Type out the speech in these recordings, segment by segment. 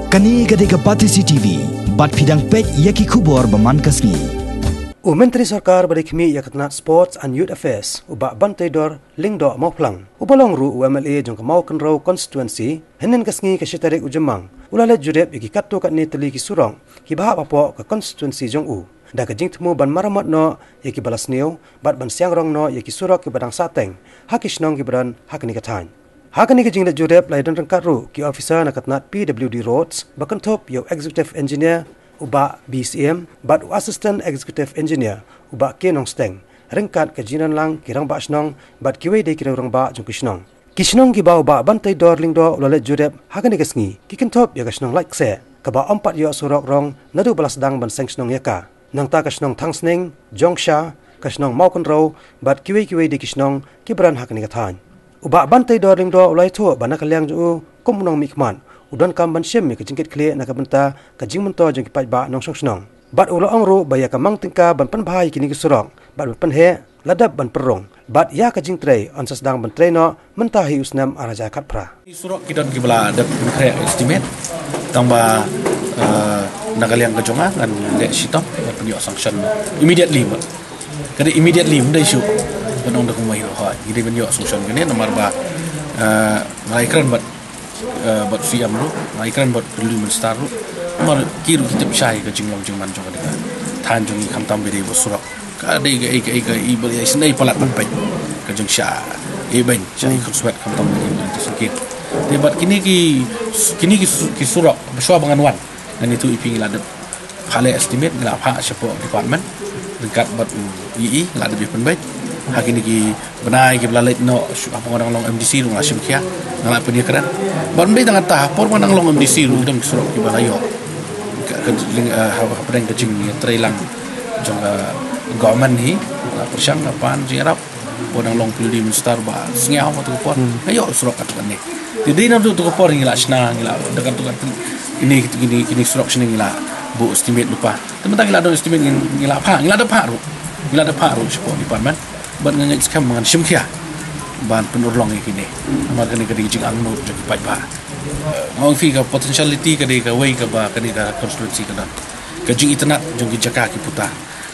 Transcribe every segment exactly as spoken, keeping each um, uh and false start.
Kane ka dei ka Batesi T V, bad phi dang peit ïa ki khubor ba man ka sngi. U Myntri Sorkar ba dei khmih ïa ka tnat Sports and Youth Affairs, u Bah Banteidor Lyngdoh Mawphlang, uba long ruh u M L A jong ka Mawkynrew Constituency, hynnin ka sngi ka shi tarik u Jymmang, u la leit jurip ïa ki katto katne tylli ki surok kiba hap hapoh ka constituency jong u, da ka jingthmu ban maramot noh ïa kiba la sniew, bad ban siang rong noh ïa ki surok kiba dang sahteng ha ki shnong kiba don ha kane ka thaiñ. Ha kane ka jingleit jurip la ïadon ryngkat ruh ki officer na ka tnat P W D Roads, ba kynthup ïa u Executive Engineer, u Bah B Syiem, bad u Assistant Executive Engineer, u Bah K Nongsteng, ryngkat ka jingdon lang ki rangbah shnong bad kiwei de ki rangbah jong ki shnong. Ki shnong kiba u Bah Banteidor Lyngdoh u la leit jurip ha kane ka sngi ki kynthup ïa ka shnong Laitksyeh, kaba ym pat ïoh surok rong naduh ba la sdang ban seng shnong ïa ka. Nangta ka shnong Thangsning, Jongsha, ka shnong Mawkynrew, bad kiwei kiwei de ki shnong kiba don ha kane ka thaiñ. U Bah Banteidor Lyngdoh u la ïathuh ba na ka liang jong u kum u nongmihkhmat, u donkam ban shim ïa ka jingkitkhlieh na ka bynta ka jingmyntoi jong ki paidbah nongshong shnong. Bad u la ong ruh ba ïa ka mang tyngka ban pynbha ïa kine ki surok bad ban pynheh la dep ban pynrung. Bad ïa ka jingtrei yn sa sdang ban trei noh mynta hi u snem ar hajar khatphra. Ki surok ki don kiba la dep pynkhreh estimate, tangba, eh, na ka liang ka jong nga ngan leh shitom ban pynïoh sanction immediately bad. Ka dei immediately, ym dei shuh ban ong da kumwei ruh, hooid ngi dei ban ïoh sanction kane namar ba, eh, nga ïakren bad, eh, bad C M ruh, nga ïakren bad Prime Minister ruh. Namar ki ruh ki tip shai ka jinglong jingman jong ka dei ka thaiñ jong ngi, khamtam ba dei ba surok. Ka dei ka, ka, ka, ka, i ba, i sngewbha palat ban peit ka jong sha i beiñ, sha i khunswet, khamtam ba dei ba sngewbha. Te bad kine ki, kine ki su-, ki surok, ba shuwa ba ngan wan, ngan ïathuh ïa phi ngi la dep phah leh estimate, ngi la phah shapoh department ryngkat bad u E E, ngi la dep ïa pynbeit. Ha kine ki bnai kiba la leit noh, shu, ha por nga dang long M D C ruh nga la shim khia, nga la pynïakren. Bad ym dei tang katta, ha por nga dang long M D C ruh ki don ki surok kiba la ïoh. Ka, ka jing, eh, ha, hapdeng ka jingïatreilang jong ka government hi, la pyrshang, la pan jingïarap. Por dang long P W D minister ba sngew, ha tu ka por nga ïoh surok katto katne. Te dei naduh tu ka por ngi la shna, ngi la da katto katne, kine, kine, kine surok shane ngi la buh estimate lypa. Te mynta ngi la don estimate, ngi, ngi la phah, ngi la da phah ruh, ngi la da phah ruh shapoh department. Bad nga ngeit skhem ngan shim khia ban pynurlong ïa kine. Namar kane ka dei ka jingangnud jong ki paidbah. Eh, nga ong ïa phi ka potentiality ka dei kawei kaba kane ka constituency ka don. Ka jingitynnad jong ki jaka ki puta.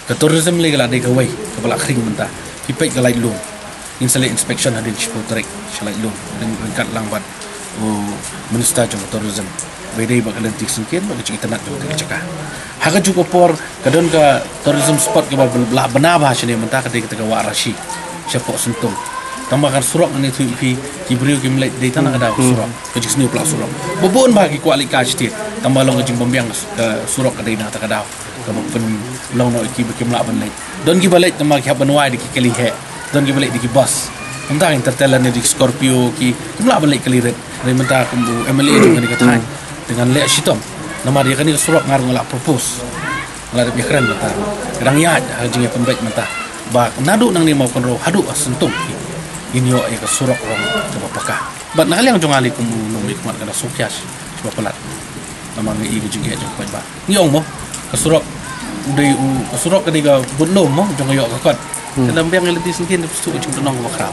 Ka tourism lei ka la dei kawei kaba la khring mynta. Phi peit ka Laitlum. Ngin sa leh inspection hadien shiphew tarik sha Laitlum. Ryngkat lang bad u minister jong ka tourism. Ba dei bad ka lynti syngkien bad ka jingitynnad jong ka jaka. Ha kajuh ka por ka don ka tourism spot kaba la bna bha shane mynta, ka dei kata ka Wah Rashi shapoh Syntung. Tangba ka surok ngan ïathuh ïa phi, ki briew kim leit dei tang na ka daw surok. Ka jingsniew pla surok. Ba bun bha ki kwah leit ka state. Tangba long ka jingbymbiang ka surok ka dei na kata ka daw. Kaba pynlong noh ïa ki ba kim lah ban leit. Don kiba leit tangba ki hap ban wai da ki kali heh. Don kiba leit da ki bus. Kumta ngin tertelen da ki Scorpio ki, kim lah ban leit kali rit. Hynrei mynta kum u M L A jong kane ka thaiñ, te ngan leh shitom. Namar ïa kane ka surok nga ruh nga la propose, nga la dep ïakren mynta. Ka dang ïaid ha ka jingïapynbeit mynta ba naduh nangne Mawkynrew haduh ha Syntung ngin ïoh ïa ka surok rong kaba paka. Bad na ka liang jong nga lei kum u nongmihkhmat nga da sngewkhia shi ba palat. Namar nga i ka jingeh jong ka paidbah. Ngi ong mo, ka surok u dei u, ka surok ka dei ka bun lum mo jong ka ïoh ka kot. Ka dang biang ïa lynti syngkien, da phi shu ka jingtnong kaba khraw.